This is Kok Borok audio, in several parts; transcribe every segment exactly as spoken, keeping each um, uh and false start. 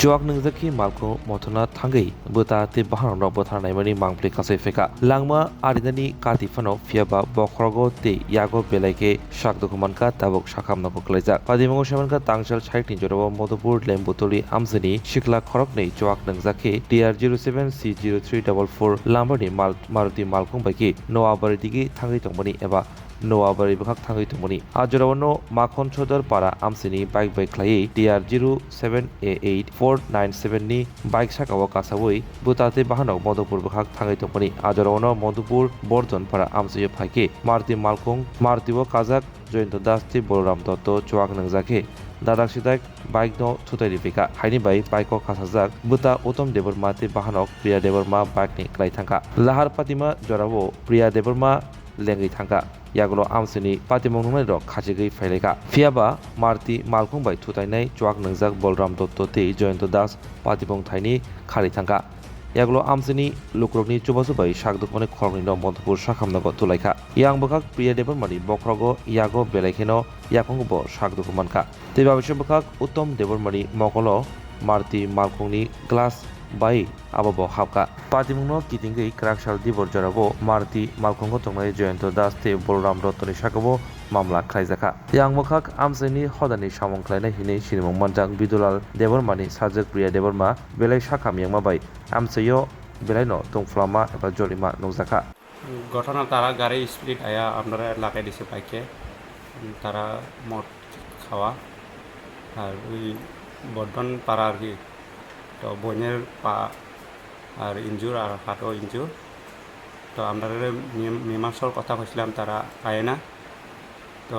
Chuak nwngjak khe malkhung mothorna thangwi bwta tei bahanokno bwthar naimani mangpli kasai phaikha. Langma arinani kati phano, phiyaba bokhorogo tei yago belai khe sak dukhu mankha, tabuk sakhamno bo kwlaijak. Patimungo saimankha, tangchal saitni jorao Madhupur Lembutoli amchaini sikla khoroknwi chuak nwngjak khe T R zero seven C zero three double four lambarni mal-, Maruti malkhung bai khe Noabari digi thangwi tongmani eba Noabari bwkhak thangwi tongmani. A jorao no Makhon Sodor para amchaini bike bai khlaiwi T R zero seven A eight four nine seven ni bike sakao kasawi bwta tei bahanok Madhupur bwkhak thangwi tongmani. A jorao no Madhupur Bordon para amchaio phaikhe Maruti malkhung, Maruti o kajak Joyonto Das tei Boloram Dotto chuak nwngjak khe dadak sidak bike no thutai riphaikha. Haini bai bike o kasajak bwta Uttom Debbarma tei bahanok Priya Debbarma bike ni kwlai thangkha. Lahar patima jorao Priya Debbarma lengwi thangkha. Yagulo amchaini patimung nungnairok khachigwi phailaikha. Phiyaba Maruti malkhung bai thutainai chuak nwngjak Bolram Dotto tei Joyonto Das patimung thaini kharwi thangkha. Yagulo amchaini lukurokni chubachu bai sak dukmani khoroknwino Madhupur sakhamnogo tulaikha. Yang bwkhak Priya Debbarmani bokhorogo yago belai kheno yakungo bo sak dukhu mankha. Tei babisa bwkhak Uttom Debbarmani mokolo Maruti malkhungni glass bai abo bo hapkha. Patimungno kitingwi kwrak sal dibor jorao Maruti malkhungo tongnai Joyonto Das tei Bolram Dottoni sakao mamla khlaijakha. Yang bwkhak amchaini hodani samung khlainai hinwi sinimung manjak Bidulal Debbarmani sajwk Priya Debbarma belai sakham yangma bai amchaio belaino tungphla ma eba jolima nukjakha. ঘটনা তারা গাড়ি স্পিড আয়া আপনারা লাগাই দিছে বাইকে, উম, তারা মদ খাওয়া। আর ওই বর্ধন পাড়া আর কি, তো বোনের পা আর ইনজুর আর হাতও ইনজুর। তো আপনারা মী-, মীমাংসার কথা কইছিলাম, তারা আয় না। তো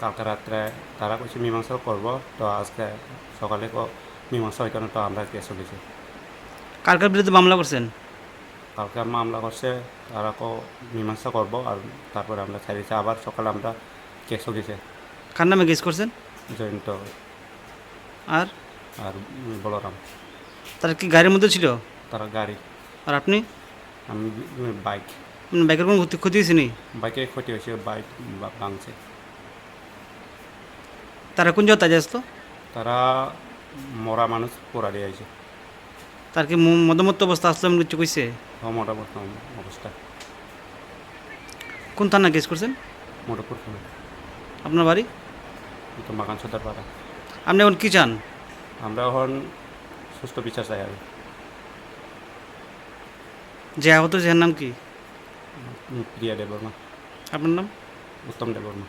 কালকে রাত্রে তারা কইছে মীমাংসা করব, তো আজকে সকালে ক-, মীমাংসা হয় কেন, তো আমরা কেসও গেছি। কার কার বিরুদ্ধে মামলা করছেন? কালকে মামলা করছে, তারা কো মীমাংসা করব, আর তারপরে আমরা ছাড়িয়েছি, আবার সকালে আমরা কেসও গেছে। কার নামে কেস করছেন? জয়ন্ত। আর? আর, উম, বলরাম। তারা কি গাড়ির মধ্যে ছিল? তারা গাড়ি। আর আপনি? আমি বি-, উম, বাইক। মানে বাইকের কোনো ক্ষতি, ক্ষতি হয়েছে নি? বাইকের ক্ষতি হয়েছে, বাইক বা-, ভাঙছে। তারা কোন জায়গায় আসতো? তারা মরা মানুষ পোড়া দিয়ে আইছে। তার কি ম-, মদমত্ত অবস্থা আসলো এমন কিছু কইছে? হ্যাঁ, মদমত্ত অবস্থা। কোন থানা কেস করছেন? মধুপুর থানা। আপনার বাড়ি? তো মাকান সর্দার পাড়া। আপনি এখন কি চান? আমরা এখন সুষ্ঠু বিচার চাই আমি। যে আহত, যার নাম কি? উম, প্রিয়া দেববর্মা। আপনার নাম? উত্তম দেববর্মা।